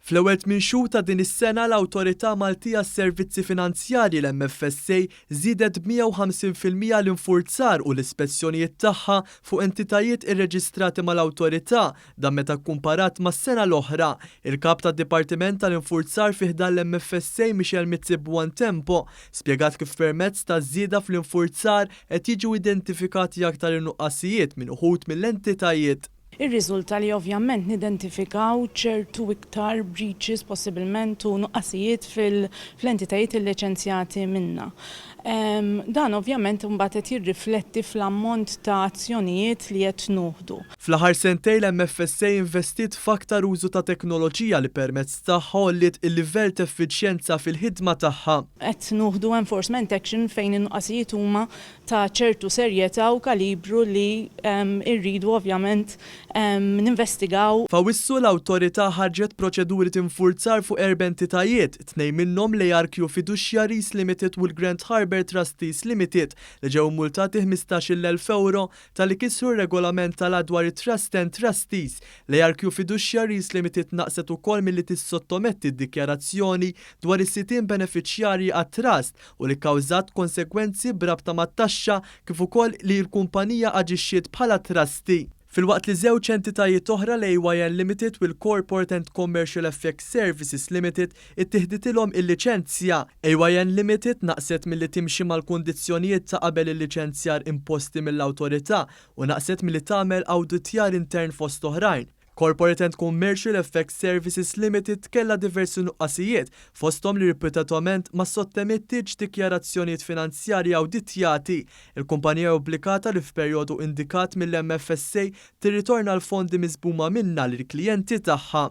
Fl-ewwel 8 xhur ta' din is-sena, l-Awtorità Maltija għas-Servizzi Finanzjarji, l-MFSA, żiedet b'150% l-infurzar u l-ispezzjonijiet tagħha fuq entitajiet irreġistrati mal-awtorità, dan meta kkumparat mas-sena l-oħra. Il-Kap tad-Dipartiment tal-Infurzar fi ħdan l-MFSA, Michelle Mizzi Buontempo, spjegat kif permezz ta' żieda fl-infurzar qed jiġu identifikati aktar in-nuqqasijiet minn uħud mill-entitajiet. Irriżulta li ovvjament nidentifikaw ċertu iktar breaches possibilment u nuqqasijiet fl-entitajiet illiċenzjati minna. Dan ovvjament imbagħad qed jirrifletti fl-ammont ta' azzjonijiet li qed nuħdu. Fl-aħħar sentejn l-MFSA investiet f'aktar użu ta' teknoloġija li permezz tagħha għolliet il-livell t'effiċjenza fil-ħidma tagħha. Qed nuħdu enforcement action fejn in-nuqqasijiet huma ta' ċertu serjetà u kalibru li rridu ovvjament ninvestigaw. F'Awwissu l-Awtorità ħarġet proċeduri t'infurzar fuq erba' entitajiet, tnejn minnhom, l-ARQ Fiduciaries Limited u l-Grand Harbour Trustees Limited, li ġew immultati €15,000 talli kisru r-regolament tal-Att dwar it-Trust and Trustees. L-ARQ Fiduciaries Limited naqset ukoll milli tissottometti d-dikjarazzjoni dwar is-sidien benefiċjarji għat-trust u li kkawżat konsegwenzi b'rabta mat-taxxa kif ukoll li l-kumpanija aġixxiet bħala trustee. Filwaqt li żewġ entitajiet oħra, l-AYN Limited u l-Corporate and Commercial FX Services Limited, ittieħditilhom il-liċenzja. AYN Limited naqset milli timxi mal-kundizzjonijiet ta' qabel il-liċenzjar imposti mill-awtorità u naqset milli tagħmel awditjar intern fost oħrajn. Corporate and Commercial FX Services Limited kellha diversi nuqqasijiet, fosthom li ripetutament ma ssottomettietx dikjarazzjonijiet finanzjarji awditjati. Il-kumpanija obbligata li f'perjodu indikat mill-MFSA tirritorna l-fondi miżmuma minnha lill-klijenti tagħha.